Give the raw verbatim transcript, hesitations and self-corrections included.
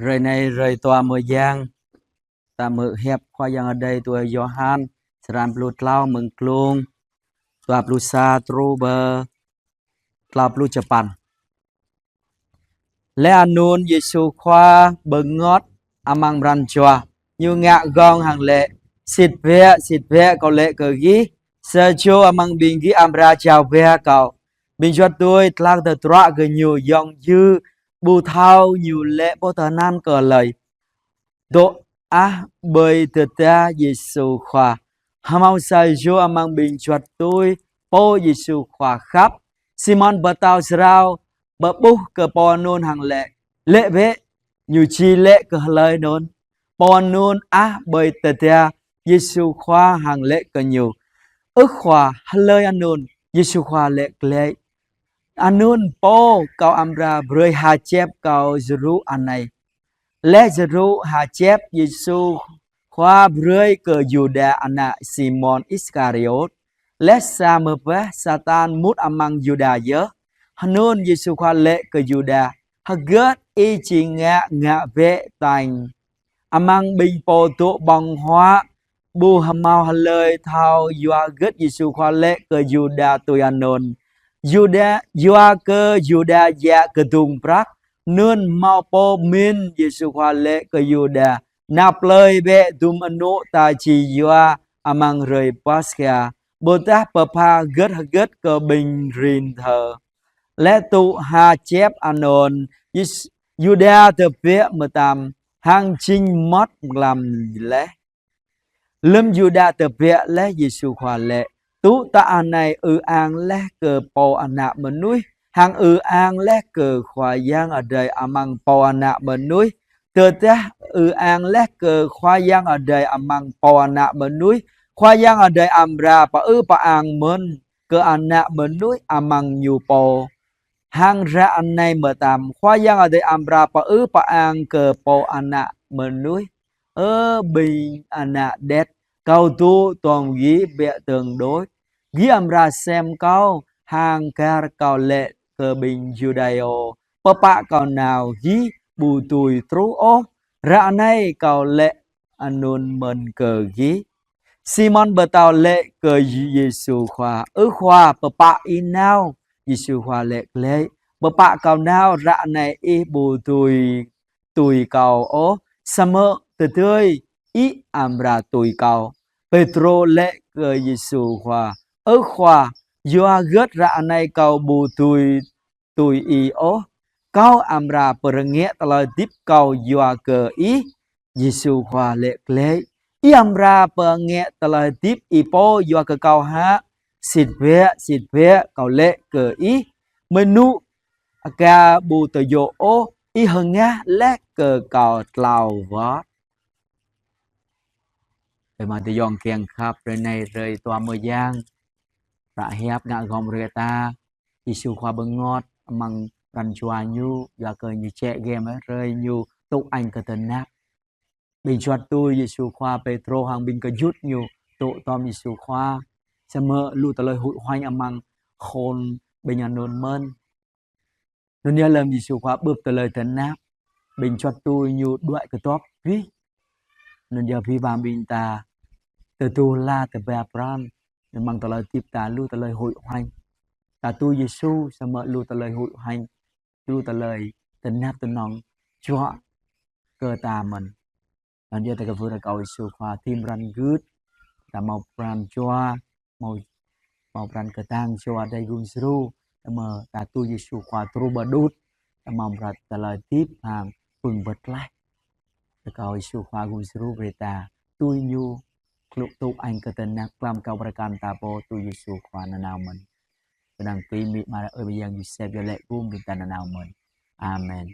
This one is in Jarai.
Hrơi anai hrơi dua mơyang, ta hmư̆ hiăp Khua Yang Adai tui Yôhan, črăn pluh klâo, mơ̆ng klung dua pluh sa truh pơ klâo pluh čơpăn. Laih anŭn Yêsu Khua bơngot amăng pran jua, Ñu ngă gơ̆ng hăng laĭ: Sĭt biă, sĭt biă, Kâo laĭ kơ gih, sa čô amăng ƀing gih amra jao ba Kâo. Ƀing juăt tui tlăng tơdruă kơ Ñu, yŏng yư̆ ƀu thâo Ñu lĕ pô tơnăn kơ hlơi. Dŏ ah ƀơi tơda Yêsu Khua, hơmâo sa čô amăng ƀing juăt tui pô Yêsu Khua khăp, Simôn Pơtâo, jrao pơƀuh kơ pô anŭn hăng laĭ: Laĭ bĕ, ñu či laĭ kơ hlơi anŭn. Pô anŭn ah ƀơi tơda Yêsu Khua hăng laĭ kơ Ñu: Ơ Khua, hlơi anŭn? Yêsu Khua laĭ glaĭ: Anŭn pô Kâo amra brơi ha čep Kâo djru anai. Laih djru ha čep, Yêsu Khua brơi kơ Yuđa ană Simôn Iskariôt, laih sa mơbah Satan mŭt amăng Yuđa yơh. Hơnŭn Yêsu Khua laĭ kơ Yuđa: Hơgĕt ih či ngă, ngă bĕ tañ. Amăng ƀing pô dŏ ƀơ̆ng huă, ƀu hơmâo hlơi thâo yua hơgĕt Yêsu Khua laĭ kơ Yuđa tui anŭn. Yuđa, yua kơ Yuđa djă kơdŭng prăk, anŭn hơmâo pô pơmĭn Yêsu Khua laĭ kơ Yuđa: Nao plơi bĕ dŭm anŏ ta či yua amăng hrơi Paskha, ƀôdah pơpha hơgĕt hơgĕt kơ ƀing rin thơ. Laih tŭ ha čep anŭn, Yês-, Yuđa tơbiă mơtam, hăng jing mŏt mlam laih. Lơ̆m Yuđa tơbiă laih, Yêsu Khua laĭ: Tŭ tă anai ư ang laih kơ Pô Ană Mơnuih, hăng ư ang laih kơ Khua Yang Adai amăng Pô Ană Mơnuih. Tơdah ư ang laih kơ Khua Yang Adai amăng Pô Ană Mơnuih, Khua Yang Adai amra pơư pơang mơ̆n kơ Ană Mơnuih amăng Ñu pô. Hăng ră anai mơtam, Khua Yang Adai amra pơư pơang kơ Pô Ană Mơnuih. Ơ ƀing ană đet, Kâo dŏ tom gih ƀiă tơ̆ng đôč. Gih amra sem Kâo, hăng kar Kâo laĭ kơ ƀing Yuđa: Pơpă Kâo nao, gih ƀu dưi truh ôh. Ră anai Kâo laĭ anŭn mơ̆n kơ gih. Simôn Pơtâo laĭ kơ Yêsu Khua: Ơ Khua, pơpă Ih nao? Yêsu Khua laĭ glaĭ: Pơpă Kâo nao, ră anai ih ƀu dưi tui Kâo ôh, samơ̆ tơdơi ih amra tui Kâo. Pêtrô laĭ kơ Yêsu Khua: Ơ Khua, yua hơgĕt ră anai kâo ƀu dưi tui Ih ôh? Kâo amra pơrơngiă tơlơi hơdip kâo yua kơ Ih. Yêsu Khua laĭ glaĭ: Ih amra pơrơngiă tơlơi hơdip Ih pô yua kơ Kâo hă? Sĭt biă, sĭt biă, Kâo laĭ kơ ih, mơnuih aka ƀu tơjŏ ôh, ih hơngah laih kơ Kâo klâo wơ̆t. Ơ amai adơi ayŏng kiăng khăp, hrơi anai hrơi dua mơyang, hră hiăp ngă gŏm brơi ta, Yêsu Khua bơngot amăng pran jua Ñu, yua kơ Ñu čĕ gem, hrơi Ñu tŭ añ kơ tơnap. Ƀing juăt tui Yêsu Khua, Pêtrô hăng ƀing gơyut ñu tŭ tom Yêsu Khua, samơ̆ lu tơlơi huĭ huañ amăng khul ƀing anŭn mơ̆n. Anŭn yơh lơ̆m Yêsu Khua bưp tơlơi tơnap, ƀing juăt tui Ñu đuaĭ kơdŏp abih. Anŭn yơh abih bang ƀing ta tơdu la tơba pran, amăng tơlơi hơdip ta lu tơlơi huĭ huañ. Ta tui Yêsu samơ̆ lu tơlơi huĭ huañ, lu tơlơi tơnap tơnŏng juă kơ ta mơ̆n. Anŭn yơh ta kơwưh rơkâo Yêsu Khua thim pran gưt, ta hmâo pran jua, hmâo, hmâo pran kơtang jua đơi gum djru, ta hmâo ta tui Yêsu Khua truh pơđŭt, ta hmâo pran tơlơi hơdip hăng pơ̆ng pơklaih. Rơkâo Yêsu Khua gum djru brơi ta tui Ñu, klŭk tŭ añ kơ tơnap, klăm kâo pơrơkal ta pô tui Yêsu Khua nanao mơ̆n. Kơnang tui amĭ Mari, ơi mơyang Yôsep, yua lĕ gum ƀing ta nanao mơ̆n. Amen.